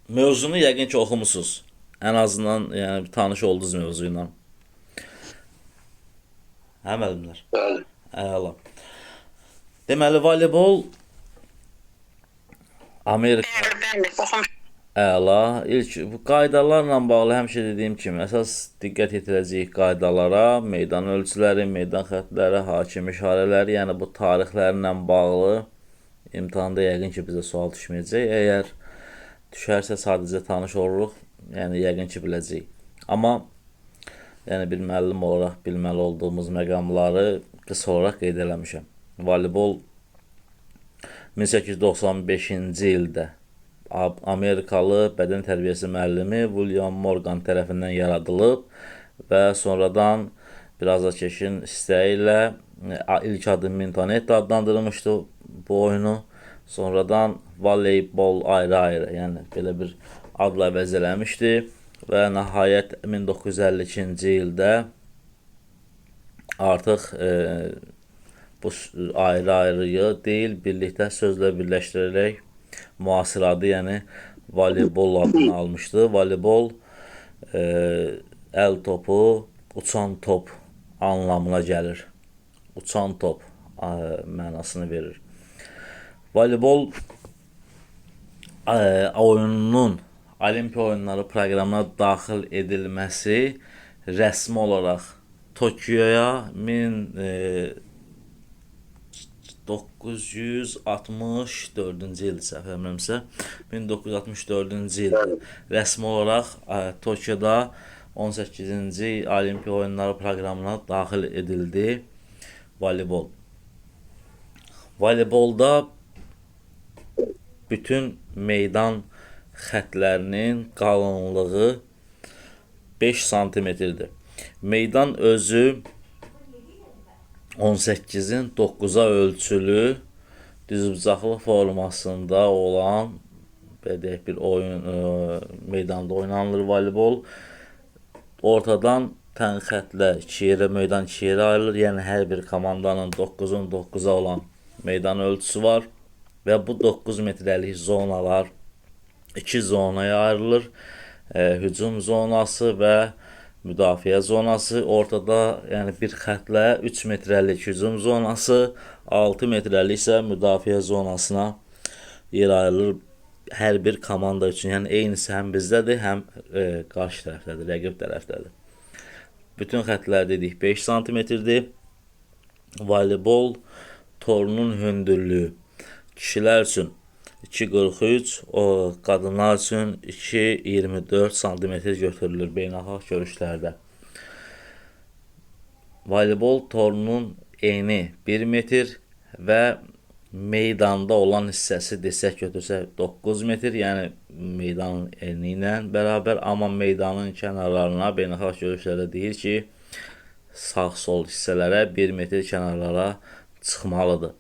Mövzunu yəqin ki oxumusunuz. Ən azından yəni tanış oldunuz mövzu ilə. Hə müəllimlər? Bəli. Əla. Deməli voleybol Amerika Bəli, bəli, oxumuşam. Əla. İlk bu qaydalarla bağlı həmişə dediyim kimi əsas diqqət yetirəcəyik qaydalara, meydan ölçüləri, meydan xəttləri, hakim işarələri, yəni bu tarixlərlə bağlı imtahanda yəqin ki bizə sual düşməyəcək. Əgər düşərsə sadəcə tanış oluruq, yəni yəqin ki biləcəyik. Amma yəni bir müəllim olaraq bilməli olduğumuz məqamları qısa olaraq qeyd eləmişəm. Voleybol 1895-ci ildə Amerikalı bədən tərbiyəsi müəllimi William Morgan tərəfindən yaradılıb və sonradan bir azarkeşin istəyi ilə ilk adı Mintonette adlandırılmışdı bu oyunu. Sonradan voleybol ayrı-ayrı, yəni belə bir adla əvəz eləmişdi və nəhayət 1952-ci ildə artıq bu ayrı-ayrıyı deyil, birlikdə sözlə birləşdirərək müasir adı, yəni voleybol adını almışdı. Voleybol əl topu, uçan top anlamına gəlir. Uçan top mənasını verir. Voleybol oyununun Olimpiya oyunları proqramına daxil edilməsi rəsmi olaraq Tokioya 1964-cü il səhv eləmirəmsə 1964-cü ildə rəsmi olaraq Tokioda 18-ci Olimpiya oyunları proqramına daxil edildi voleybol. Voleybolda bütün meydan xətlərinin qalınlığı 5 santimetrdir. Meydan özü 18-in 9-a ölçülü düzbucaqlı formasında olan belə deyək bir oyun meydanda oynanılır voleybol. Ortadan tən xətlə iki yerə meydan iki yerə ayrılır. Yəni hər bir komandanın 9-un 9-a olan meydan ölçüsü var və bu 9 metrəlik zonalar iki zonaya ayrılır. Hücum zonası və müdafiə zonası. Ortada yəni bir xətlə 3 metrəlik hücum zonası, 6 metrəlik isə müdafiə zonasına yer ayrılır hər bir komanda üçün. Yəni eynisi həm bizdədir, həm qarşı tərəfdədir, rəqib tərəfdədir. Bütün xətlər dedik 5 santimetrdir. Voleybol torunun hündürlüyü kişilər üçün 2,43, o qadınlar üçün 2,24 santimetr götürülür beynəlxalq görüşlərdə. Voleybol torunun eni 1 metr və meydanda olan hissəsi desək götürsək 9 metr, yəni meydanın eni ilə bərabər, amma meydanın kənarlarına beynəlxalq görüşlərdə deyir ki, sağ-sol hissələrə 1 metr kənarlara çıxmalıdır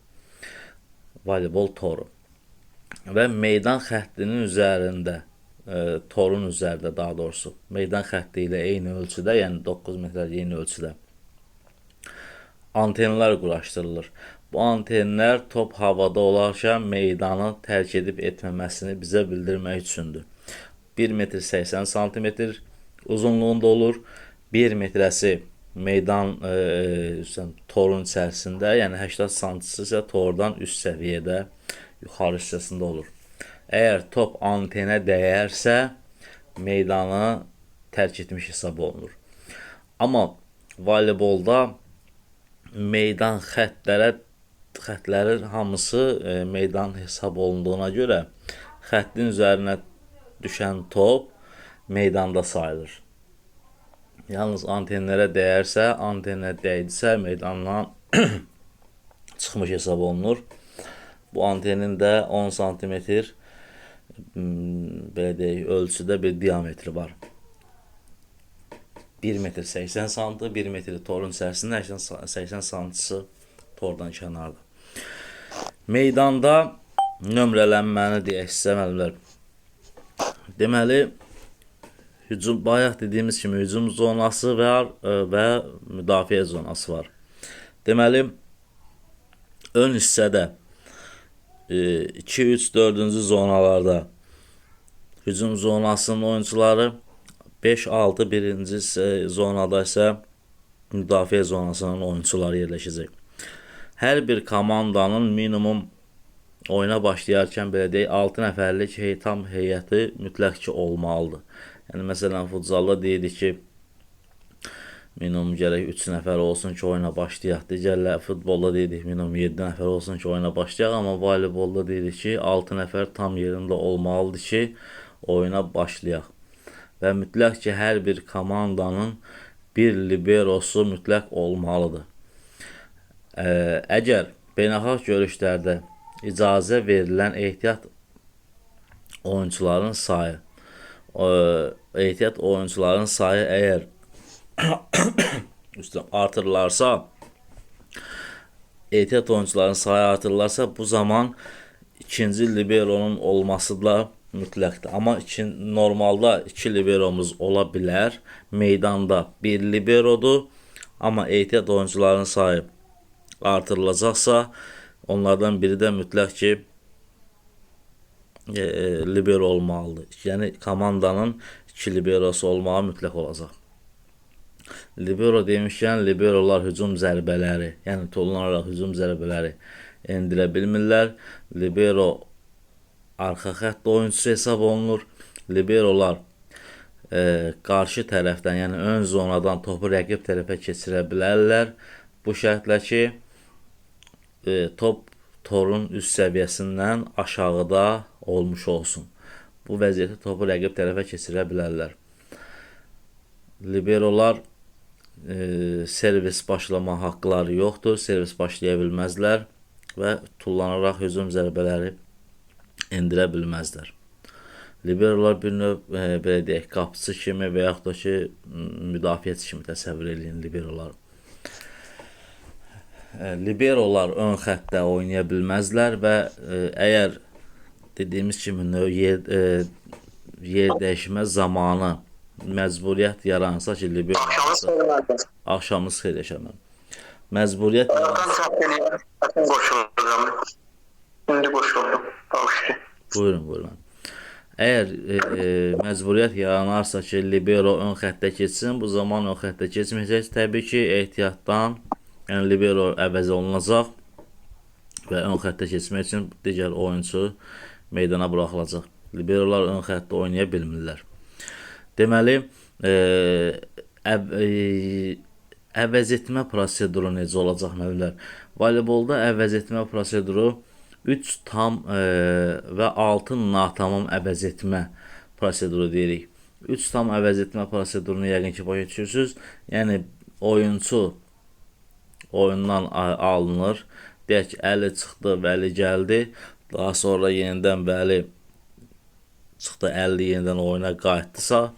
voleybol toru. Və meydan xəttinin üzərində, torun üzərində daha doğrusu, meydan xətti ilə eyni ölçüdə, yəni 9 metrlik eyni ölçüdə antenlər quraşdırılır. Bu antenlər top havada olarkən meydanı tərk edib etməməsini bizə bildirmək üçündür. 1 metr 80 santimetr uzunluğunda olur. 1 metrəsi meydan torun içərisində, yəni 80 santisi isə tordan üst səviyyədə, yuxarı hissəsində olur. Əgər top antenə dəyərsə, meydanı tərk etmiş hesab olunur. Amma voleybolda meydan xətlərin hamısı meydan hesab olunduğuna görə xəttin üzərinə düşən top meydanda sayılır. Yalnız antenlərə dəyərsə, antenə dəydisə meydandan çıxmış hesab olunur. Bu antenin də 10 santimetr belə deyək, ölçüdə bir diametri var. 1 metr 80 santı, 1 metri torun içərisində, 80 santısı tordan kənarda. Meydanda nömrələnməni deyək sizə müəllimlər. Deməli, hücum, bayaq dediyimiz kimi hücum zonası var və müdafiə zonası var. Deməli, ön hissədə 2, 3, 4-cü zonalarda hücum zonasının oyunçuları, 5-6 birinci zonada isə müdafiə zonasının oyunçuları yerləşəcək. Hər bir komandanın minimum oyuna başlayarkən belə deyək 6 nəfərlik tam heyəti mütləq ki olmalıdır. Yəni məsələn futzalda deyirik ki, minimum gərək 3 nəfər olsun ki, oyuna başlayaq. Digərlər futbolda deyirik minimum 7 nəfər olsun ki, oyuna başlayaq, amma voleybolda deyirik ki, 6 nəfər tam yerində olmalıdır ki, oyuna başlayaq. Və mütləq ki, hər bir komandanın bir liberosu mütləq olmalıdır. Əgər beynəlxalq görüşlərdə icazə verilən ehtiyat oyunçuların sayı, əgər artırılarsa, ehtiyat oyunçuların sayı artırılarsa, bu zaman ikinci liberonun olması da mütləqdir. Amma normalda 2 liberomuz ola bilər. Meydanda bir liberodur. Amma ehtiyat oyunçuların sayı artırılacaqsa, onlardan biri də mütləq ki libero olmalıdır. Yəni komandanın 2 liberosu olmağı mütləq olacaq. Libero demişkən, liberolar hücum zərbələri, yəni tullanaraq hücum zərbələri endirə bilmirlər. Libero arxa xətt oyunçusu hesab olunur. Liberolar qarşı tərəfdən, yəni ön zonadan topu rəqib tərəfə keçirə bilərlər. Bu şərtlə ki, top torun üst səviyyəsindən aşağıda olmuş olsun. Bu vəziyyətdə topu rəqib tərəfə keçirə bilərlər. Liberolar servis başlama haqqları yoxdur. Servis başlaya bilməzlər və tullanaraq hücum zərbələri endirə bilməzlər. Liberolar bir növ belə deyək, qapıçı kimi və yaxud da ki, müdafiəçi kimi təsəvvür eləyin liberoları. Liberolar ön xəttdə oynaya bilməzlər və əgər dediyimiz kimi yer dəyişmə zamanı məcburiyyət yaransa ki, libero axşamınız xeyir yaşamam. Məcburiyyət yaransa. İndi qoşuldum. Buyurun, buyurun. Əgər məcburiyyət yaranarsa ki, libero ön xəttə keçsin, bu zaman ön xəttə keçməyəcək. Təbii ki, ehtiyatdan, yəni libero əvəz olunacaq və ön xəttə keçmək üçün digər oyunçu meydana buraxılacaq. Liberolar ön xəttdə oynaya bilmirlər. Deməli, əvəz etmə proseduru necə olacaq müəllimlər? Voleybolda əvəz etmə proseduru 3 tam və 6 natamam əvəz etmə proseduru deyirik. 3 tam əvəz etmə prosedurunu yəqin ki, başa düşürsünüz. Yəni, oyunçu oyundan alınır. Deyək ki, əli çıxdı, vəli gəldi. Daha sonra yenidən vəli çıxdı, əli yenidən oyuna qayıtdısa,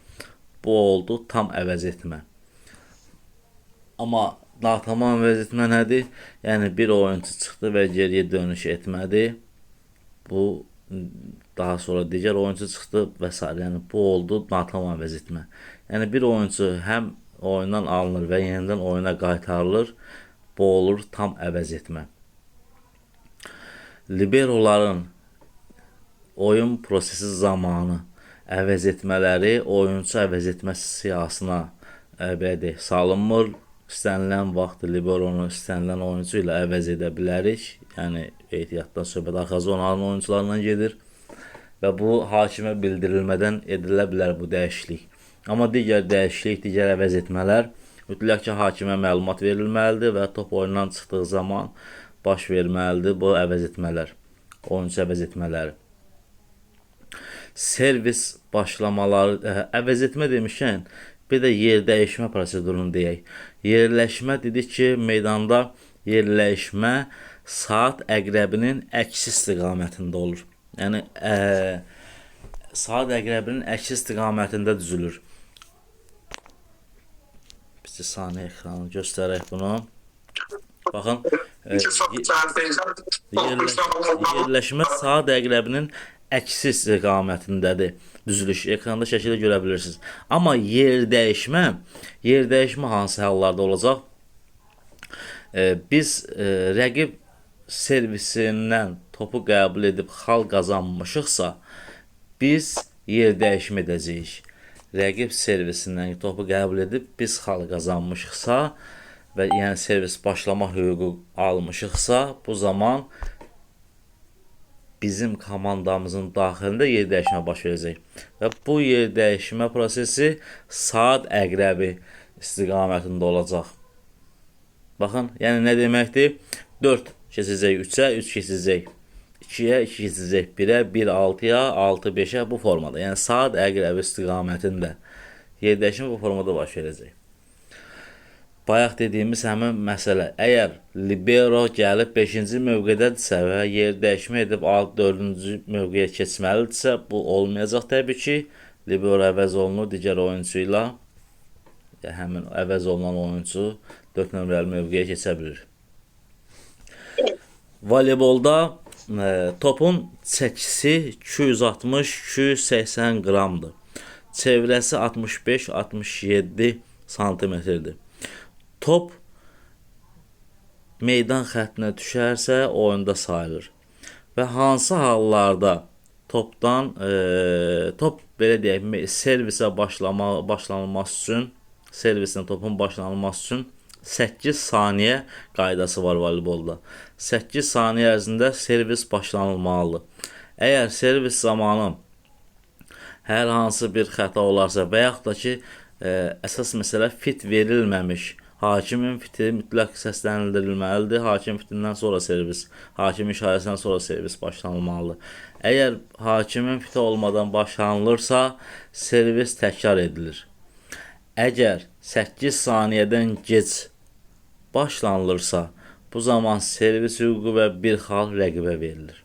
bu oldu tam əvəz etmə. Amma natamam əvəz etmə nədir? Yəni, bir oyunçu çıxdı və geriyə dönüş etmədi. Bu, daha sonra digər oyunçu çıxdı və s. Yəni, bu oldu natamam əvəz etmə. Yəni, bir oyunçu həm oyundan alınır və yenidən oyuna qaytarılır. Bu olur tam əvəz etmə. Liberoların oyun prosesi zamanı əvəz etmələri oyunçu əvəz etmə siyahısına belə deyək, salınmır. İstənilən vaxt liberonu istənilən oyunçu ilə əvəz edə bilərik. Yəni, ehtiyatdan söhbət arxa zonanın oyunçularından gedir və bu hakimə bildirilmədən edilə bilər bu dəyişiklik. Amma digər dəyişiklik, digər əvəz etmələr mütləq ki, hakimə məlumat verilməlidir və top oyundan çıxdığı zaman baş verməlidir bu əvəz etmələr, oyunçu əvəz etmələri. Servis başlamaları, əvəz etmə demişkən, bir də yer dəyişmə prosedurunu deyək. Yerləşmə dedik ki, meydanda yerləşmə saat əqrəbinin əksi istiqamətində olur. Yəni, saat əqrəbinin əksi istiqamətində düzülür. Bir saniyə ekranı göstərək bunu. Baxın, yerləşmə saat əqrəbinin əksi istiqamətindədir düzülüş. Ekranda şəkildə görə bilirsiniz. Amma yer dəyişmə hansı hallarda olacaq? Biz rəqib servisindən topu qəbul edib xal qazanmışıqsa, biz yer dəyişimi edəcəyik. Rəqib servisindən topu qəbul edib biz xal qazanmışıqsa və yəni servis başlama hüququ almışıqsa, bu zaman bizim komandamızın daxilində yer dəyişmə baş verəcək. Və bu yer dəyişmə prosesi saat əqrəbi istiqamətində olacaq. Baxın, yəni nə deməkdir? 4 keçəcək 3-ə, 3 keçəcək 2-yə, 2 keçəcək 1-ə, 1 6-ya, 6 5-ə bu formada. Yəni saat əqrəbi istiqamətində yer dəyişmə bu formada baş verəcək. Bayaq dediyimiz həmin məsələ, əgər libero gəlib 5-ci mövqedədirsə və yer dəyişmə edib 4-cü mövqeyə keçməlidirsə, bu olmayacaq təbii ki. Libero əvəz olunur digər oyunçu ilə. Həmin əvəz olunan oyunçu 4 nömrəli mövqeyə keçə bilir. Voleybolda topun çəkisi 260-280 qramdır. Çevrəsi 65-67 santimetrdir. Top meydan xəttinə düşərsə oyunda sayılır. Və hansı hallarda topdan top belə deyək, servisə başlanılması üçün, servisin topun başlanılması üçün 8 saniyə qaydası var voleybolda. 8 saniyə ərzində servis başlanılmalıdır. Əgər servis zamanı hər hansı bir xəta olarsa və yaxud da ki, əsas məsələ fit verilməmiş, hakimin fiti mütləq səsləndirilməlidir. Hakim fitindən sonra servis, hakimin işarəsindən sonra servis başlanılmalıdır. Əgər hakimin fiti olmadan başlanılırsa, servis təkrar edilir. Əgər 8 saniyədən gec başlanılırsa, bu zaman servis hüququ və bir xal rəqibə verilir.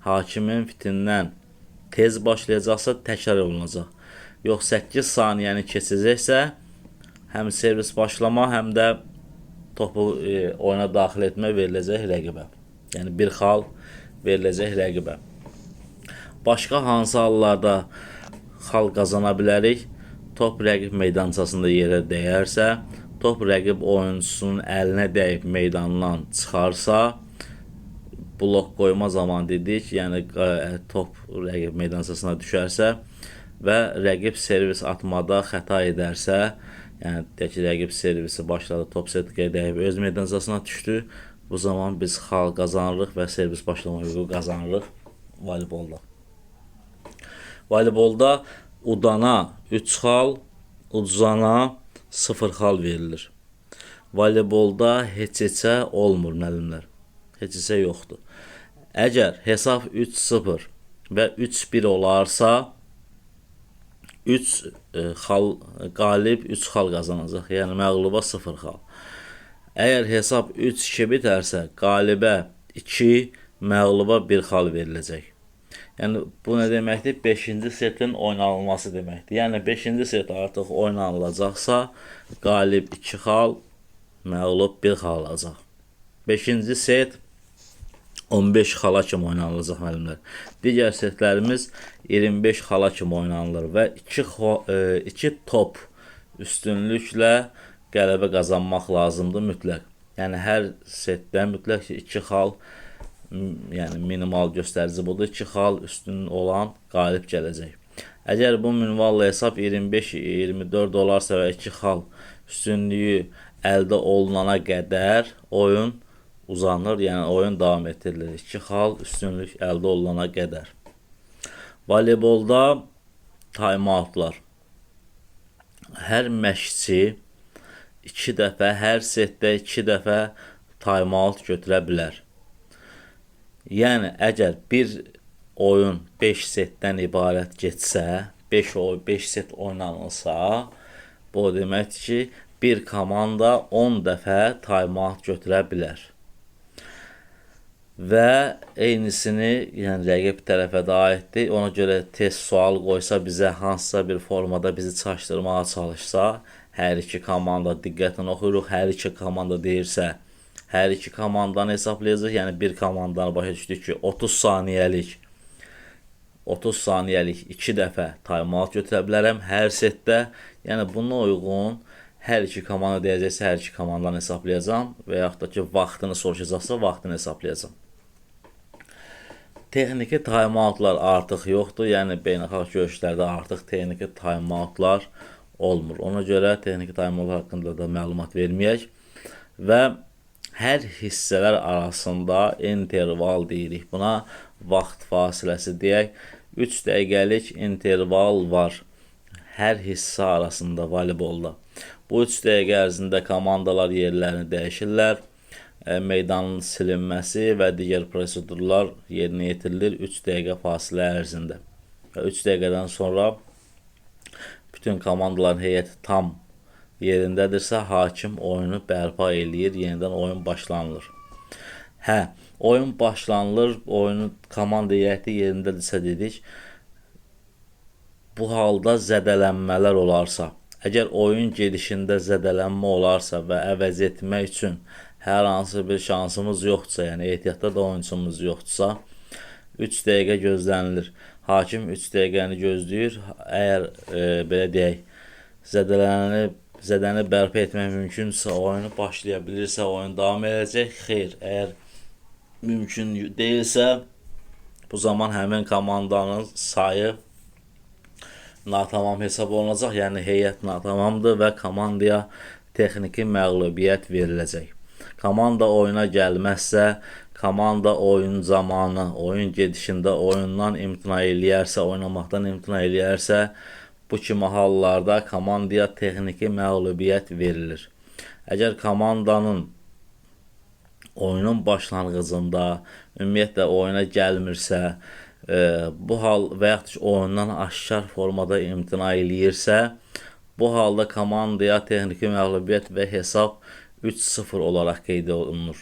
Hakimin fitindən tez başlayacaqsa təkrar olunacaq. Yox, 8 saniyəni keçəcəksə, həm servis başlama, həm də topu oyuna daxil etmə veriləcək rəqibə. Yəni bir xal veriləcək rəqibə. Başqa hansı hallarda xal qazana bilərik? Top rəqib meydançasında yerə dəyərsə, top rəqib oyunçusunun əlinə dəyib meydandan çıxarsa, blok qoyma zamanı dedik, yəni top rəqib meydançasına düşərsə və rəqib servis atmada xəta edərsə, yəni deyək ki, rəqib servisi başladı, top setkaya dəyib öz meydançasına düşdü. Bu zaman biz xal qazanırıq və servis başlama hüququ qazanırıq voleybolda. Voleybolda udana 3 xal, udzana 0 xal verilir. Voleybolda heç-heçə olmur müəllimlər. Heç-heçə yoxdur. Əgər hesab 3-0 və 3-1 olarsa, 3 xal qalib 3 xal qazanacaq. Yəni məğluba 0 xal. Əgər hesab 3-2 bitərsə, qalibə 2, məğluba 1 xal veriləcək. Yəni bu nə deməkdir? 5-ci setin oynanılması deməkdir. Yəni 5-ci set artıq oynanılacaqsa, qalib 2 xal, məğlub 1 xal alacaq. 5-ci set 15 xala kimi oynanılacaq müəllimlər. Digər setlərimiz 25 xala kimi oynanılır və 2 top üstünlüklə qələbə qazanmaq lazımdır mütləq. Yəni hər setdə mütləq ki 2 xal, yəni minimal göstərici budur. 2 xal üstün olan qalib gələcək. Əgər bu minvalla hesab 25-24 olarsa və 2 xal üstünlüyü əldə olunana qədər oyun uzanır, yəni oyun davam etdirilir. 2 xal üstünlük əldə olunana qədər. Voleybolda time-outlar. Hər məşqçi 2 dəfə, hər setdə 2 dəfə time-out götürə bilər. Yəni, əgər bir oyun 5 setdən ibarət getsə, 5 set oynanılsa, bu o deməkdir ki, bir komanda 10 dəfə time-out götürə bilər. Və eynisini, yəni rəqib tərəfə də aiddir. Ona görə tez sual qoysa bizə, hansısa bir formada bizi çaşdırmağa çalışsa, hər iki komanda diqqətlə oxuyuruq, hər iki komanda deyirsə, hər iki komandanı hesablayacaq. Yəni bir komandanı başa düşdük ki, 30 saniyəlik 2 dəfə time-out götürə bilərəm hər setdə. Yəni buna uyğun hər iki komanda deyəcəksə, hər iki komandanı hesablayacağam və yaxud da ki, vaxtını soruşacaqsa, vaxtını hesablayacağam. Texniki timeoutlar artıq yoxdur. Yəni beynəlxalq görüşlərdə artıq texniki timeoutlar olmur. Ona görə texniki timeout haqqında da məlumat verməyək. Və hər hissələr arasında interval deyirik. Buna vaxt fasiləsi deyək. 3 dəqiqəlik interval var hər hissə arasında voleybolda. Bu 3 dəqiqə ərzində komandalar yerlərini dəyişirlər. Meydanın silinməsi və digər prosedurlar yerinə yetirilir 3 dəqiqə fasilə ərzində. Və 3 dəqiqədən sonra bütün komandaların heyəti tam yerindədirsə, hakim oyunu bərpa eləyir, yenidən oyun başlanılır. Hə, oyun başlanılır, oyunu komanda heyəti yerindədirsə dedik. Bu halda zədələnmələr olarsa, əgər oyun gedişində zədələnmə olarsa və əvəz etmək üçün hər hansı bir şansımız yoxdursa, yəni ehtiyatda da oyunçumuz yoxdursa, 3 dəqiqə gözlənilir. Hakim 3 dəqiqəni gözləyir. Əgər belə deyək, zədəni bərpa etmək mümkündürsə, oyunu başlaya bilirsə, oyun davam edəcək. Xeyr, əgər mümkün deyilsə, bu zaman həmin komandanın sayı natamam hesab olunacaq. Yəni heyət natamamdır və komandaya texniki məğlubiyyət veriləcək. Komanda oyuna gəlməzsə, komanda oyun zamanı, oyun gedişində oyundan imtina eləyərsə, oynamaqdan imtina eləyərsə, bu kimi hallarda komandaya texniki məğlubiyyət verilir. Əgər komandanın oyunun başlanğıcında ümumiyyətlə oyuna gəlmirsə, bu hal və yaxud ki, oyundan aşkar formada imtina eləyirsə, bu halda komandaya texniki məğlubiyyət və hesab 3-0 olaraq qeyd olunur.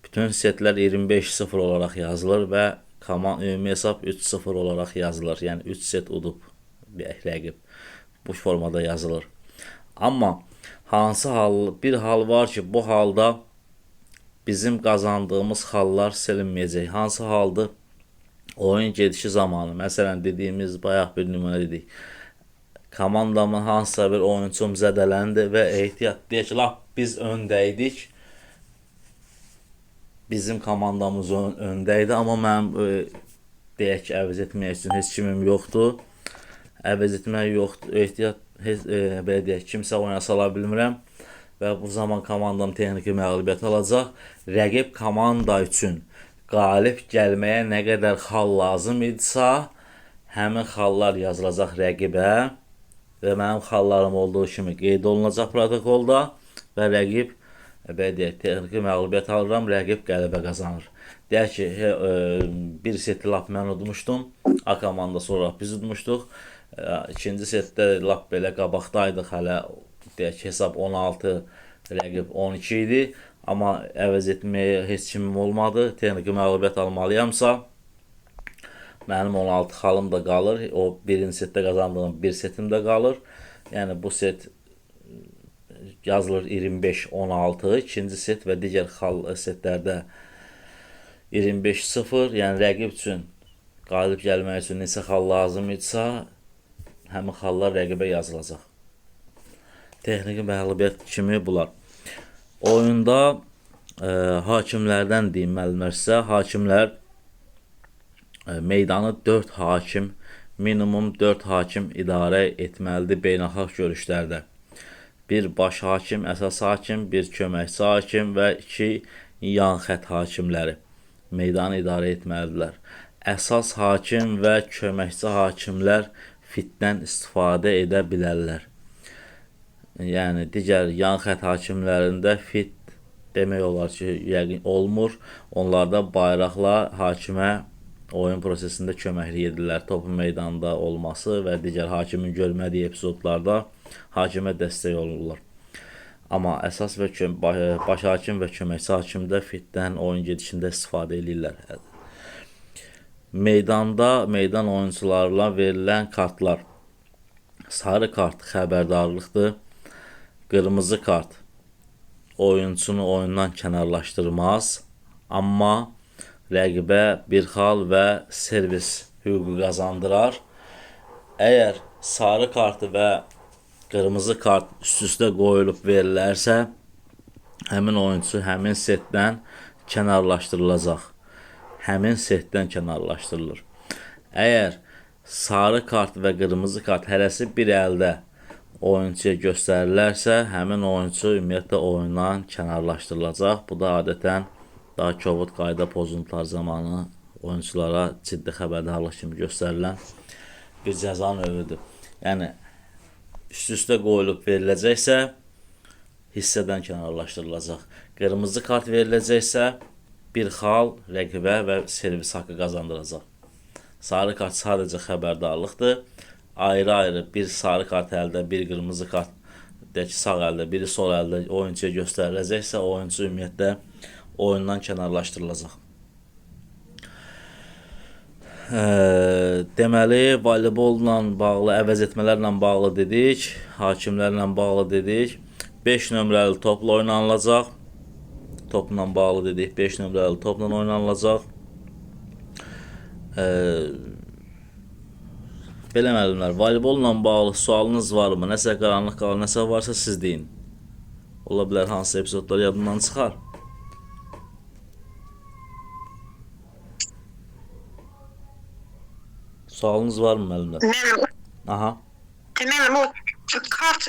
Bütün setlər 25-0 olaraq yazılır və ümumi hesab 3-0 olaraq yazılır. Yəni 3 set udub rəqib bu formada yazılır. Amma hansı hal, bir hal var ki, bu halda bizim qazandığımız xallar silinməyəcək. Hansı haldır? Oyun gedişi zamanı, məsələn dediyimiz, bayaq bir nümunə dedik. Komandamın hansısa bir oyunçum zədələndi və ehtiyat deyək ki, lap biz öndə idik. Bizim komandamız öndə idi, amma mənim deyək ki, əvəz etmək üçün heç kimim yoxdur. Əvəz etmək yoxdur, ehtiyat, heç, belə deyək, kimsə oyuna sala bilmirəm və bu zaman komandam texniki məğlubiyyət alacaq. Rəqib komanda üçün qalib gəlməyə nə qədər xal lazım idisə, həmin xallar yazılacaq rəqibə və mənim xallarım olduğu kimi qeyd olunacaq protokolda və rəqib, belə deyək, texniki məğlubiyyət alıram, rəqib qələbə qazanır. Deyək ki, bir seti lap mən udmuşdum, A komandası olaraq biz udmuşduq. İkinci setdə lap belə qabaqdaydıq hələ, deyək ki, hesab 16, rəqib 12 idi. Amma əvəz etməyə heç kimim olmadı. Texniki məğlubiyyət almalıyamsa, mənim 16 xalım da qalır. O birinci setdə qazandığım bir setim də qalır. Yəni bu set yazılır 25-16, ikinci set və digər xal setlərdə 25-0. Yəni rəqib üçün qalib gəlmək üçün neçə xal lazım idisə, həmin xallar rəqibə yazılacaq. Texniki məğlubiyyət kimi bunlar. Oyunda hakimlərdən deyim müəllimlər sizə, hakimlər meydanı 4 hakim, minimum 4 hakim idarə etməlidir beynəlxalq görüşlərdə. Bir baş hakim, əsas hakim, bir köməkçi hakim və 2 yan xətt hakimləri meydanı idarə etməlidirlər. Əsas hakim və köməkçi hakimlər fitdən istifadə edə bilərlər. Yəni digər yan xətt hakimlərində fit demək olar ki, yəqin olmur. Onlarda bayraqla hakimə oyun prosesində köməklik edirlər. Topun meydanda olması və digər hakimin görmədiyi epizodlarda hakimə dəstək olurlar. Amma əsas və baş hakim və köməkçi hakim də fitdən oyun gedişində istifadə edirlər. Meydanda meydan oyunçularına verilən kartlar. Sarı kart xəbərdarlıqdır. Qırmızı kart oyunçunu oyundan kənarlaşdırmaz, amma rəqibə bir xal və servis hüququ qazandırar. Əgər sarı kartı və qırmızı kart üst-üstə qoyulub verilərsə, həmin oyunçu həmin setdən kənarlaşdırılacaq. həmin setdən kənarlaşdırılır. Əgər sarı kart və qırmızı kart hərəsi bir əldə oyunçuya göstərilərsə, həmin oyunçu ümumiyyətlə oyundan kənarlaşdırılacaq. Bu da adətən daha kobud qayda pozuntular zamanı oyunçulara ciddi xəbərdarlıq kimi göstərilən bir cəza növüdür. Yəni üst-üstə qoyulub veriləcəksə, hissədən kənarlaşdırılacaq. Qırmızı kart veriləcəksə, bir xal rəqibə və servis haqqı qazandıracaq. Sarı kart sadəcə xəbərdarlıqdır. Ayrı-ayrı bir sarı kart əldə, bir qırmızı kart, deyək ki, sağ əldə, biri sol əldə oyunçuya göstəriləcəksə, oyunçu ümumiyyətlə oyundan kənarlaşdırılacaq. Deməli, voleybolla bağlı, əvəz etmələrlə bağlı dedik, hakimlərlə bağlı dedik. 5 nömrəli topla oynanılacaq. Topla bağlı dedik, 5 nömrəli topla oynanılacaq. Belə müəllimlər, voleybolla bağlı sualınız varmı? Nəsə qaranlıq qalan nəsə varsa siz deyin. Ola bilər hansı epizodlar yadımdan çıxar. Sualınız varmı müəllimlər? Müəllim, Aha. müəllim o kart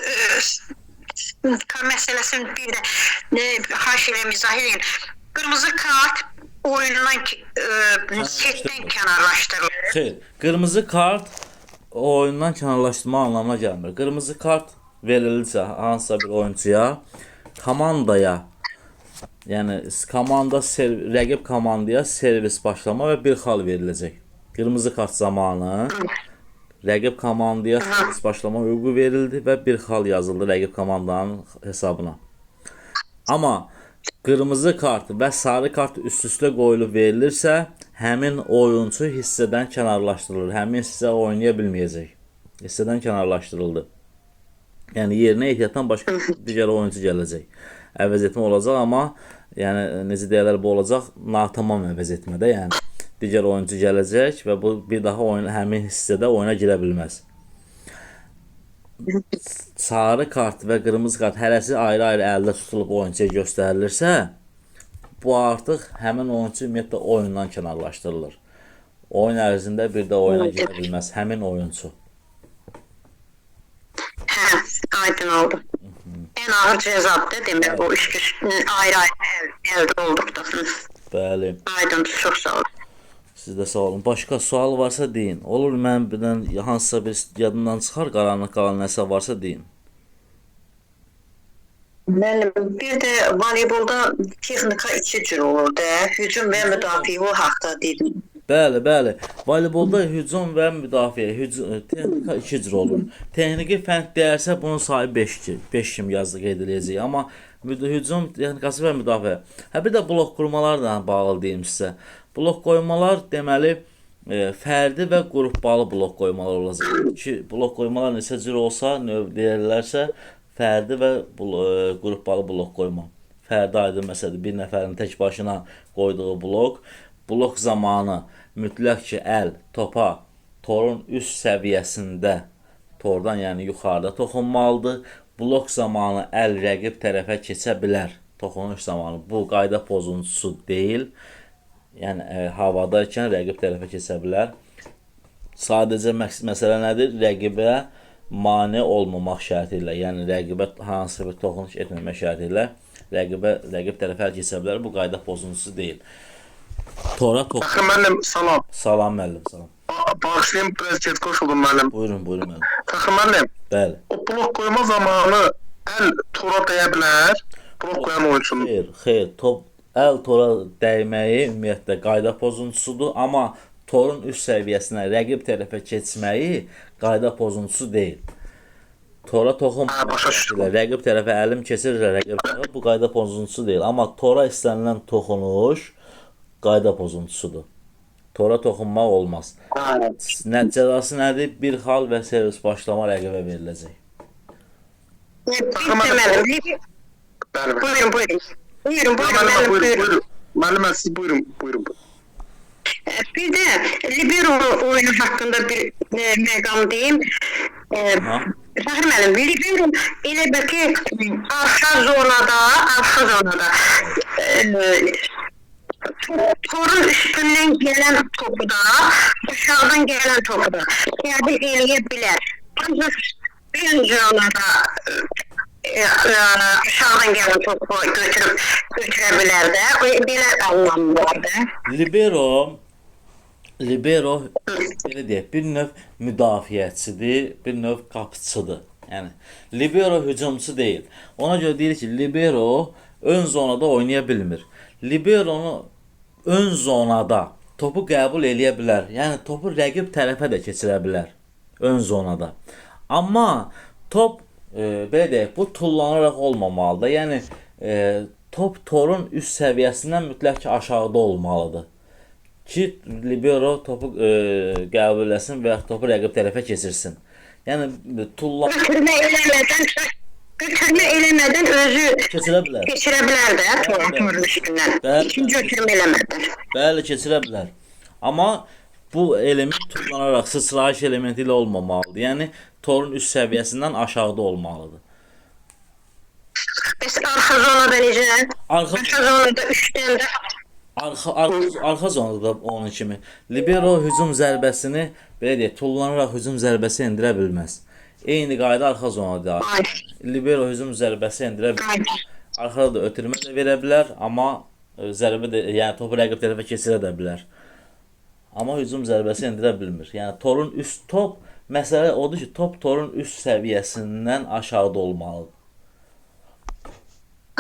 məsələsini bir də xahiş edirəm izah eləyin. Qırmızı kart oyundan setdən kənarlaşdırılır. Xeyr, qırmızı kart oyundan kənarlaşdırma anlamına gəlmir. Qırmızı kart verilirsə hansısa bir oyunçuya, komandaya, yəni komanda rəqib komandaya servis başlama və bir xal veriləcək. Qırmızı kart zamanı rəqib komandaya servis başlama hüququ verildi və bir xal yazıldı rəqib komandanın hesabına. Amma qırmızı kart və sarı kart üst-üstə qoyulub verilirsə, həmin oyunçu hissədən kənarlaşdırılır. Həmin hissə oynaya bilməyəcək. Hissədən kənarlaşdırıldı. Yəni yerinə ehtiyatdan başqa digər oyunçu gələcək. Əvəz etmə olacaq, amma yəni necə deyirlər, bu olacaq natamam əvəz etmədə, yəni digər oyunçu gələcək və bu bir daha oyun həmin hissədə oyuna girə bilməz. Sarı kart və qırmızı kart hərəsi ayrı-ayrı əldə tutulub oyunçuya göstərilirsə, bu artıq həmin oyunçu ümumiyyətlə oyundan kənarlaşdırılır. Oyun ərzində bir də oyuna girə bilməz həmin oyunçu. Hə, aydın oldu. Ən ağır cəzadır demək bu üst-üstə ayrı-ayrı əldə olduqda. Bəli. Aydındır, çox sağ olun. Siz də sağ olun. Başqa sual varsa deyin. Olur mən birdən hansısa bir yadımdan çıxar, qaranlıq qalan nəsə varsa deyin. Müəllim, bir də voleybolda texnika iki cür olur da, hücum və müdafiə o haqda dedim. Bəli, bəli. Voleybolda hücum və müdafiə, hücum, texnika iki cür olur. Texniki fənd deyərsə bunun sayı 5 5 kimi yazı qeyd ediləcək. Amma hücum texnikası və müdafiə. Hə bir də blok qurmalarla bağlı deyim sizə. Blok qoymalar deməli fərdi və qrupbalı blok qoymalar olacaq. Ki blok qoymalar neçə cür olsa, növ deyirlərsə, fərdi və qrupbalı blok qoyma. Fərdi aydın məsələdir. Bir nəfərin tək başına qoyduğu blok. Blok zamanı mütləq ki, əl topa torun üst səviyyəsində, tordan yəni yuxarıda toxunmalıdır. Blok zamanı əl rəqib tərəfə keçə bilər. Toxunuş zamanı bu qayda pozuntusu deyil. Yəni havadaykən rəqib tərəfə keçə bilər. Sadəcə məsələ nədir? Rəqibə mane olmamaq şərti ilə, yəni rəqibə hansısa bir toxunuş etməmək şərti ilə rəqib tərəfə əl keçə bilər. Bu qayda pozuntusu deyil. Tora toxun. Fəxri müəllim, salam. Salam müəllim, salam. Bağışlayın, biraz gec qoşuldum müəllim. Buyurun, buyurun müəllim. Fəxri müəllim, Bəli. o blok qoyma zamanı əl tora dəyə bilər? Blok qoyan oyunçunun. Xeyr, xeyr. Top əl tora dəyməyi ümumiyyətlə qayda pozuntusudur, amma torun üst səviyyəsinə rəqib tərəfə keçməyi qayda pozuntusu deyil. Tora toxunmamaq Hə, başa düşdüm. şərti ilə rəqib tərəfə əlim keçir, rəqib tərəfə bu qayda pozuntusu deyil. Amma tora istənilən toxunuş qayda pozuntusudur. Tora toxunmaq olmaz. Hə. Nə cəzası nədir? Bir xal və servis başlama rəqibə veriləcək. Bir də müəllim, Bəli, bəli. buyurun, buyurun. Buyurun, buyurun Müəllimə, müəllim, buyurun, buyurun. buyurun. Müəllimə, siz buyurun, buyurun. Bir də libero oyunu haqqında bir məqam deyim. Aha. Fəxri müəllim, libero elə bil ki, arxa zonada, Torun üstündən gələn topu da, aşağıdan gələn topu da qəbul eləyə bilər. Ancaq ön zonada aşağıdan gələn topu götürə bilər də. Belə anlamı var da. Libero belə deyək, bir növ müdafiəçidir, bir növ qapıçıdır. Yəni libero hücumçu deyil. Ona görə deyirik ki, libero ön zonada oynaya bilmir. Liberonu ön zonada topu qəbul eləyə bilər. Yəni topu rəqib tərəfə də keçirə bilər ön zonada. Amma top belə deyək, bu tullanaraq olmamalıdır. Yəni top torun üst səviyyəsindən mütləq ki aşağıda olmalıdır ki libero topu qəbul eləsin və yaxud topu rəqib tərəfə keçirsin. Yəni tullan Götürmə eləmədən özü keçirə bilər. Keçirə bilər də torun üstündən. İkinci ötürmə eləmədən. Bəli, keçirə bilər. Amma bu element tullanaraq sıçrayış elementi ilə olmamalıdır. Yəni torun üst səviyyəsindən aşağıda olmalıdır. Bəs arxa zonada necə? Arxa zonada üçdən də arxa zonada da onun kimi. Libero hücum zərbəsini belə deyək, tullanaraq hücum zərbəsi endirə bilməz. Eyni qayda arxa zonada. Libero hücum zərbəsi endirə bilməz. Arxada da ötürmə də verə bilər, amma zərbə də, yəni topu rəqib tərəfə keçirə də bilər. Amma hücum zərbəsi endirə bilmir. Yəni torun üst top, məsələ odur ki, top torun üst səviyyəsindən aşağıda olmalıdır.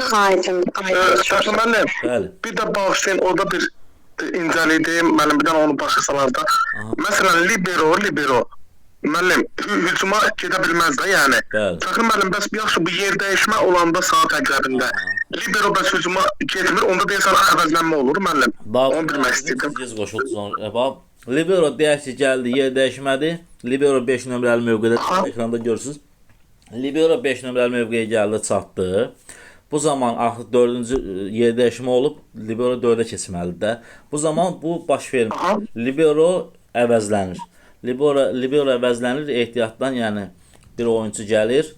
Aydın. Fəxri müəllim, bir də bağışlayın, orada bir incəlik deyim, müəllim, bir dənə onu başa salar da. Məsələn, libero, müəllim, hücuma gedə bilməz də, yəni. Fəxri müəllim, bəs yaxşı, bu yer dəyişmə olanda saat əqrəbində, libero bəs hücuma getmir, onda deyəsən əvəzlənmə olur, müəllim. Onu bilmək istəyirdim. Gec qoşuldu. Bax, libero deyək ki, gəldi, yer dəyişmədi. Libero 5 nömrəli mövqedə, ekranda görürsünüz. Libero 5 nömrəli mövqeyə gəldi, çatdı. Bu zaman artıq 4-cü yer dəyişmə olub, libero 4-ə keçməlidir də. Bu zaman bu baş vermir. Libero əvəzlənir. Libero əvəzlənir ehtiyatdan, yəni bir oyunçu gəlir,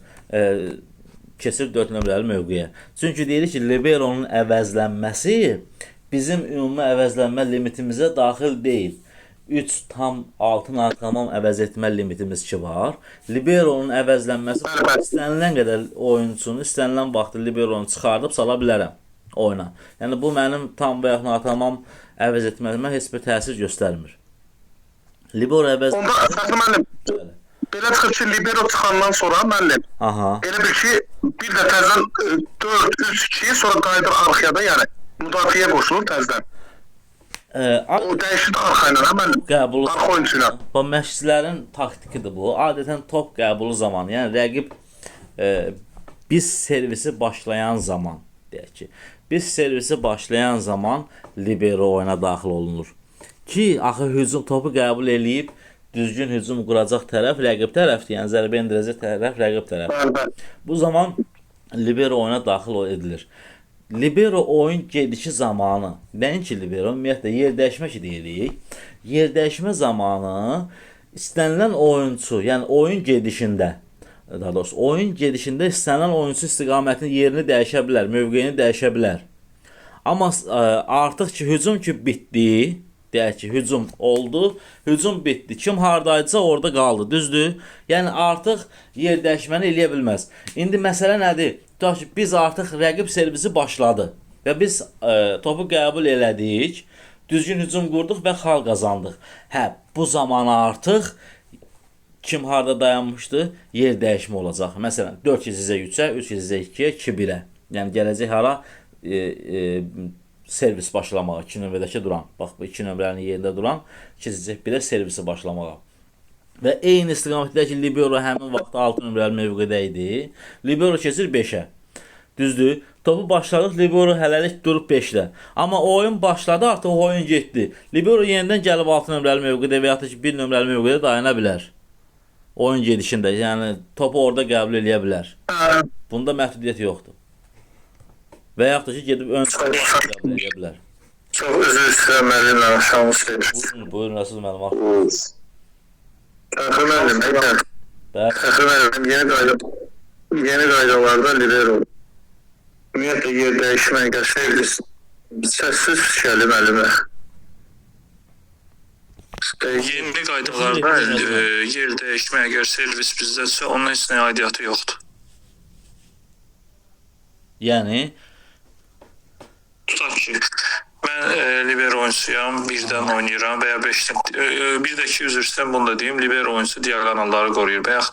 keçir 4 nömrəli mövqeyə. Çünki deyirik ki, liberonun əvəzlənməsi bizim ümumi əvəzlənmə limitimizə daxil deyil. 3,6 natamam əvəz etmə limitimiz ki var. Liberonun əvəzlənməsi istənilən qədər oyunçunu, istənilən vaxtı liberonu çıxardıb sala bilərəm oyuna. Yəni bu mənim tam və yaxud natamam əvəz etməyimə heç bir təsir göstərmir. Libero əvəz... Onda Fəxri müəllim, belə çıxır ki, libero çıxandan sonra müəllim, elə bil ki, bir də təzədən 4, 3, 2, sonra qayıdır arxaya da, yəni müdafiəyə qoşulur təzədən. O dəyişir arxa ilə, müəllim, arxa oyunçu ilə. Bu məşqçilərin taktikidir bu. Adətən top qəbulu zamanı, yəni rəqib biz servisi başlayan zaman, deyək ki, biz servisi başlayan zaman libero oyuna daxil olunur. Ki, axı hücum topu qəbul eləyib, düzgün hücum quracaq tərəf rəqib tərəfdir, yəni zərbə endirəcək tərəf rəqib tərəfdir. Bu zaman libero oyuna daxil edilir. Libero oyun gedişi zamanı, nəinki libero, ümumiyyətlə yer dəyişmə ki deyirik, yer dəyişmə zamanı istənilən oyunçu, yəni oyun gedişində, daha doğrusu oyun gedişində istənilən oyunçu istiqamətinin yerini dəyişə bilər, mövqeyini dəyişə bilər. Amma artıq ki, hücum ki bitdi, deyək ki, hücum oldu, hücum bitdi. Kim hardaydısa orada qaldı, düzdür? Yəni artıq yer dəyişməni eləyə bilməz. İndi məsələ nədir? Tutaq ki, biz artıq rəqib servisi başladı və biz topu qəbul elədik, düzgün hücum qurduq və xal qazandıq. Hə, bu zaman artıq kim harda dayanmışdı, yer dəyişmə olacaq. Məsələn, 4 keçəcək 3-ə, 3 keçəcək 2-yə, 2 1-ə. Yəni gələcək hara servis başlamağa, 2 nömrədəki duran. Bax, bu 2 nömrənin yerində duran keçəcək 1-ə servisi başlamağa. Və eyni istiqamətdə ki, libero həmin vaxtda 6 nömrəli mövqedə idi. Libero keçir 5-ə. Düzdür? Topu başladıq, libero hələlik durub 5-də. Amma oyun başladı, artıq oyun getdi. Libero yenidən gəlib 6 nömrəli mövqedə və yaxud da ki, 1 nömrəli mövqedə dayana bilər. Oyun gedişində, yəni topu orada qəbul eləyə bilər. Bunda məhdudiyyət yoxdur. Və yaxud da ki, gedib ön qəbul eləyə bilər. Çox üzr istəyirəm, müəllim, axşamınız xeyir. Buyurun, buyurun, Rəsul müəllim. Fəxri müəllim, Fəxri müəllim, yeni qaydalarda libero. Ümumiyyətlə, yer dəyişmə, servis Səssiz gəlir müəllimə. Yeni qaydalarda yer dəyişmə əgər servis bizdədirsə, onun heç nəyə aidiyyatı yoxdur. Yəni Tutaq ki, mən libero oyunçusuyam, birdən oynayıram və ya beşdən. Bir də ki, üzr istəyirəm, bunu da deyim, libero oyunçusu diaqonalları qoruyur. Bayaq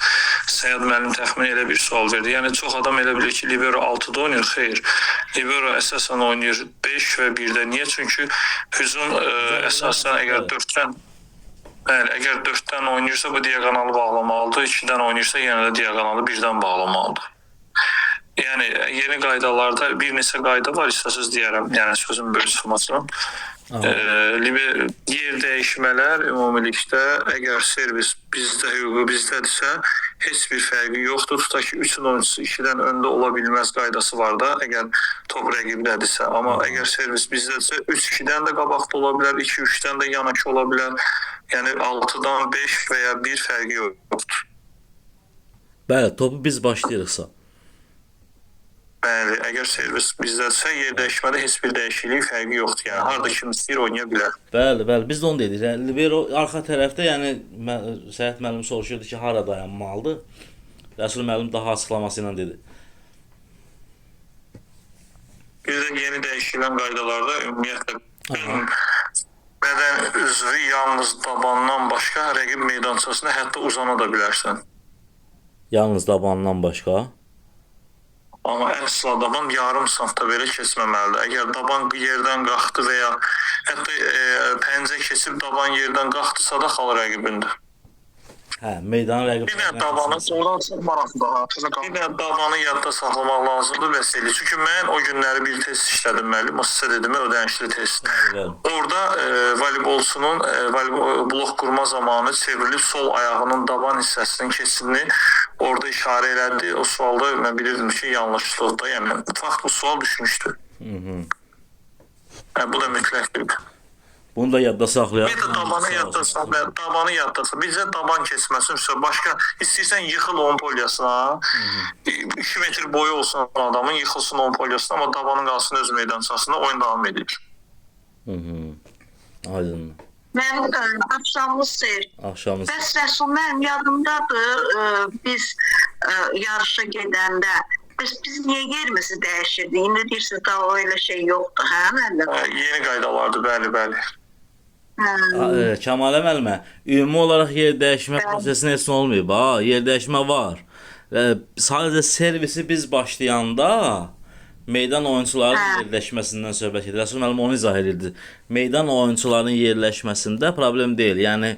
Səyyad müəllim təxmin elə bir sual verdi. Yəni çox adam elə bilir ki, libero 6-da oynayır. Xeyr. Libero əsasən oynayır 5 və 1-də. Niyə? Çünki hücum əsasən əgər 4-dən bəli, əgər 4-dən oynayırsa bu diaqonalı bağlamalıdır. 2-dən oynayırsa yenə də diaqonalı 1-dən bağlamalıdır. Yəni yeni qaydalarda bir neçə qayda var, istəsiz deyərəm, yəni sözün böyük çıxmasın. Yer dəyişmələr ümumilikdə əgər servis bizdə, hüququ bizdədirsə, heç bir fərqi yoxdur. Tutaq ki, 3-ün oyunçusu 2-dən öndə ola bilməz qaydası var da, əgər top rəqibdədirsə. Amma əgər servis bizdədirsə, 3-2-dən də qabaqda ola bilər, 2-3-dən də yanakı ola bilər. Yəni 6-dan 5 və ya 1 fərqi yoxdur. Bəli, topu biz başlayırıqsa. Bəli, əgər servis bizdədirsə, yer dəyişmədə heç bir dəyişiklik, fərqi yoxdur. Yəni harda kim istəyir oynaya bilər. Bəli, bəli, biz də onu dedik. Yəni libero arxa tərəfdə, yəni Səyyad müəllim soruşurdu ki, hara dayanmalıdır? Rəsul müəllim daha açıqlaması ilə dedi. Bir də yeni dəyişilən qaydalarda ümumiyyətlə bədən üzvü yalnız dabandan başqa rəqib meydançasına hətta uzana da bilərsən. Yalnız dabandan başqa? Amma əsla daban yarım santda belə keçməməlidir. Əgər daban yerdən qalxdı və ya hətta pəncə keçib daban yerdən qalxdısa da xal rəqibindir. Hə, meydanın rəqib. Bir də dabanı oradan çox maraqlıdır. Bir də dabanı yadda saxlamaq lazımdır bəs elə. Çünki mən o günləri bir test işlədim müəllim. O sizə dedim, ödənişli test. Orada voleybolçunun blok qurma zamanı çevrilib sol ayağının daban hissəsinin keçidini orada işarə elədi. O sualda mən bilirdim ki, yanlışdır da. Yəni fakt bu sual düşmüşdü. Yəni, bu da mütləqdir. Bunu da yadda saxlayaq. Bir də dabanı yadda saxlayaq. Dabanı yadda saxlayaq. Bizə daban keçməsin. Başqa istəyirsən yıxıl onun polyasına. 2 metr boyu olsun adamın, yıxılsın onun polyasına, amma dabanın qalsın öz meydançasında, oyun davam edir. Aydınlı. Mən axşamınız xeyir. Axşamınız. Bəs Rəsul müəllim yadımdadır, biz yarışa gedəndə bəs biz niyə yerimizi dəyişirdik? İndi deyirsiniz daha o elə şey yoxdur, hə müəllim? Yeni qaydalardır, bəli, bəli. Kəmalə müəllimə, ümumi olaraq yer dəyişmə prosesində heç nə olmayıb, ha? Yer dəyişmə var. Sadəcə servisi biz başlayanda meydan oyunçularının yerləşməsindən söhbət edir. Rəsul müəllim onu izah edirdi. Meydan oyunçularının yerləşməsində problem deyil. Yəni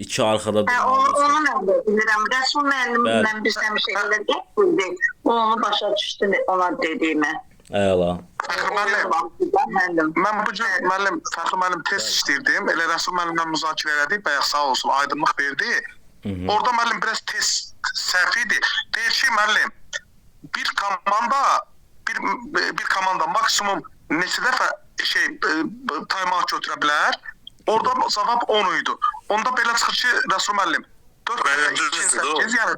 iki arxada durmalı. Onu mən də bilirəm. Rəsul müəllimlə biz həmişə elə deyildik. O onu başa düşdü ona dediyimə. Əla. Fəxri müəllim, mən bu gün müəllim, Fəxri müəllim test işləyirdim. Elə Rəsul müəllimlə müzakirə elədik. Bayaq sağ olsun, aydınlıq verdi. Orada müəllim biraz test səhv idi. Deyir ki, müəllim, bir komanda maksimum neçə dəfə time-out götürə bilər? Orada cavab 10 idi. Onda belə çıxır ki, Rəsul müəllim, 4 dəfə 2-8, yəni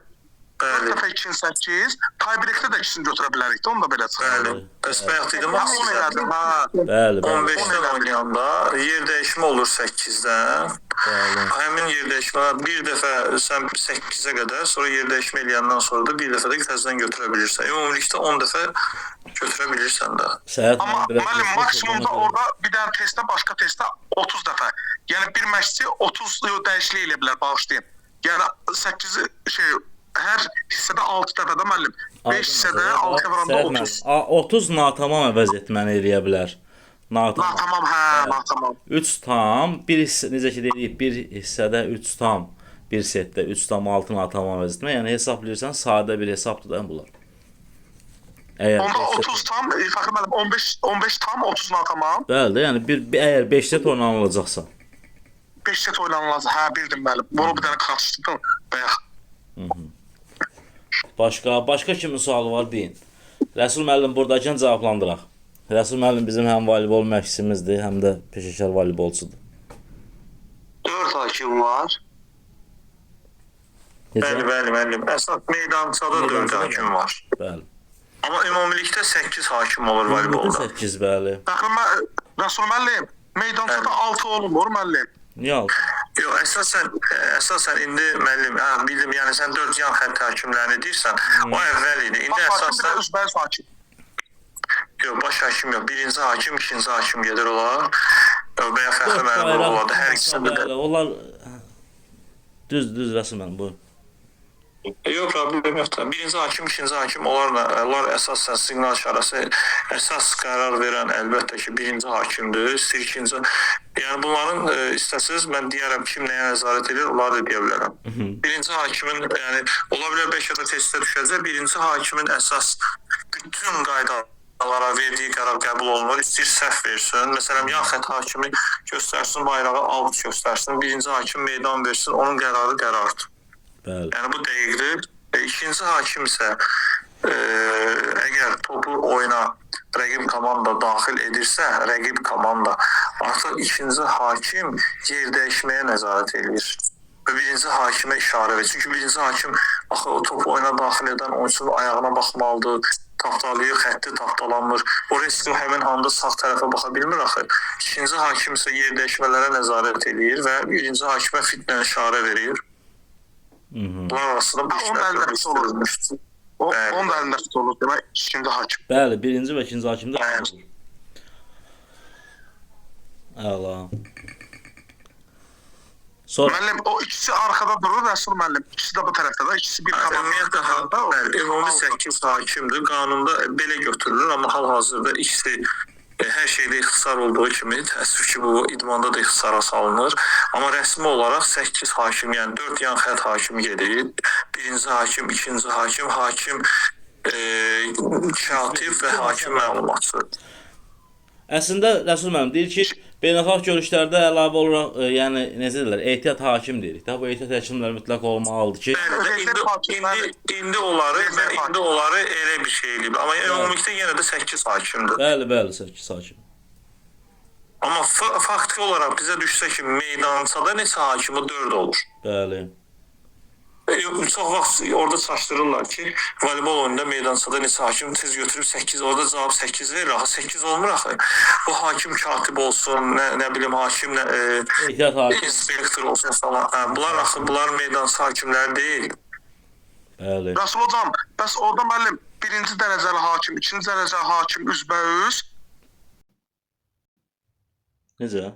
4 dəfə 2-8, tie-breakdə də ikisini götürə bilərik də, onda belə çıxır. Bəli, bəs bayaq dedim, Mən 10 elədim, hə. Bəli, bəli. 15-dən oynayanda yer dəyişmə olur 8-dən. Həmin yer dəyişmələr bir dəfə sən 8-ə qədər, sonra yer dəyişmə eləyəndən sonra da bir dəfə də təzədən götürə bilirsən. Ümumilikdə 10 dəfə götürə bilirsən də. Amma müəllim, maksimumda orada bir dənə testdə, başqa testdə 30 dəfə. Yəni bir məşqçi 30 dəyişiklik eləyə bilər, bağışlayın. Yəni 8 hər hissədə 6 dəfə də müəllim. 5 hissədə 6 vuranda 30. 30 natamam əvəz etməni eləyə bilər. Natamam, hə, natamam. 3 tam, bir hissə, necə ki dedik, bir hissədə 3 tam, bir setdə 3 tam 6 natamam əvəz etmə. Yəni hesablayırsan, sadə bir hesabdır da bunlar. Əgər onda 30 tam, Fəxri müəllim, 15 tam, 30 natamam. Bəli, də, yəni əgər 5 set oynanılacaqsa. 5 set oynanılacaq, hə, bildim müəllim. Bunu bir dənə qaçırdım, bayaq. Başqa kimin sualı var deyin. Rəsul müəllim buradakən cavablandıraq. Rəsul müəllim bizim həm voleybol məşqçimizdir, həm də peşəkar voleybolçudur. 4 hakim var. Necə? Bəli, bəli müəllim. Əsas meydançada 4 hakim var. Bəli. Amma ümumilikdə 8 hakim olur Ümumilikdə voleybolda. 8, bəli. Fəxri Rəsul müəllim, meydançada 6 olunmur müəllim. Niyə 6? Yox, əsasən indi müəllim, hə, bildim, yəni sən 4 yan xətt hakimlərini deyirsən, o əvvəl idi. İndi Baş hakim bir də əsasən üzbəüz hakim. Yox, baş hakim yox, birinci hakim, ikinci hakim gedir olar. Yox, bəyə Fəxri Dörd müəllim bayraq olardı. Hər ikisində də. Bəli, onlar düz Rəsul müəllim, buyurun. Yox, problem yoxdur. Birinci hakim, ikinci hakim, onlar əsasən siqnal işarəsi əsas qərar verən əlbəttə ki, birinci hakimdir. İstəyir ikinci. Yəni bunların istəsiniz mən deyərəm kim nəyə nəzarət edir, onları da deyə bilərəm. Birinci hakimin, yəni ola bilər bəlkə də testə düşəcək. Birinci hakimin əsas bütün qaydalara verdiyi qərar qəbul olunur. İstəyir səhv versin. Məsələn, yan xətt hakimi göstərsin bayrağı, out göstərsin. Birinci hakim meydan versin, onun qərarı qərardır. Bəli. Yəni bu dəqiqdir. İkinci hakim isə əgər topu oyuna rəqib komanda daxil edirsə, rəqib komanda artıq ikinci hakim yer dəyişməyə nəzarət eləyir. Və birinci hakimə işarə verir. Çünki birinci hakim axı o topu oyuna daxil edən oyunçunun ayağına baxmalıdır, tapdalayır, xətti tapdalanmır. O riski həmin anda sağ tərəfə baxa bilmir axı. İkinci hakim isə yer dəyişmələrə nəzarət eləyir və birinci hakimə fitlə işarə verir. Bunlar arasında bu işlər tutulmuşdur. Onun da əlində tutulur, demək, ikinci hakim. Bəli, birinci və ikinci hakim də olur. Əla. Sonra Müəllim, o ikisi arxada durur, Rəsul müəllim. İkisi də bu tərəfdə də, ikisi bir komanda. Ümumiyyətlə, bəli, ümumi 8 hakimdir. Qanunda belə götürülür, amma hal-hazırda ikisi hər şeydə ixtisar olduğu kimi, təəssüf ki, bu idmanda da ixtisara salınır. Amma rəsmi olaraq 8 hakim, yəni 4 yan xətt hakimi gedir. Birinci hakim, ikinci hakim, hakim katib və hakim məlumatçı. Əslində Rəsul müəllim deyir ki, beynəlxalq görüşlərdə əlavə olaraq, yəni necə deyirlər, ehtiyat hakim deyirik də. Bu ehtiyat hakimlər mütləq olmalıdır ki, Bəli, indi onları elə bir şey eləyib. Amma ümumilikdə yenə də 8 hakimdir. Bəli, bəli, 8 hakim. Amma faktiki olaraq bizə düşsə ki, meydançada neçə hakimi 4 olur. Bəli. Çox vaxt orada çaşdırırlar ki, voleybol oyununda meydançada neçə hakim tez götürüb 8, orada cavab 8 verir, axı 8 olmur axı. Bu hakim katib olsun, nə bilim hakim, inspektor olsun falan. Hə, bunlar axı, bunlar meydança hakimləri deyil. Bəli. Rəsul hocam, bəs orada müəllim birinci dərəcəli hakim, ikinci dərəcəli hakim üzbəüz. Necə?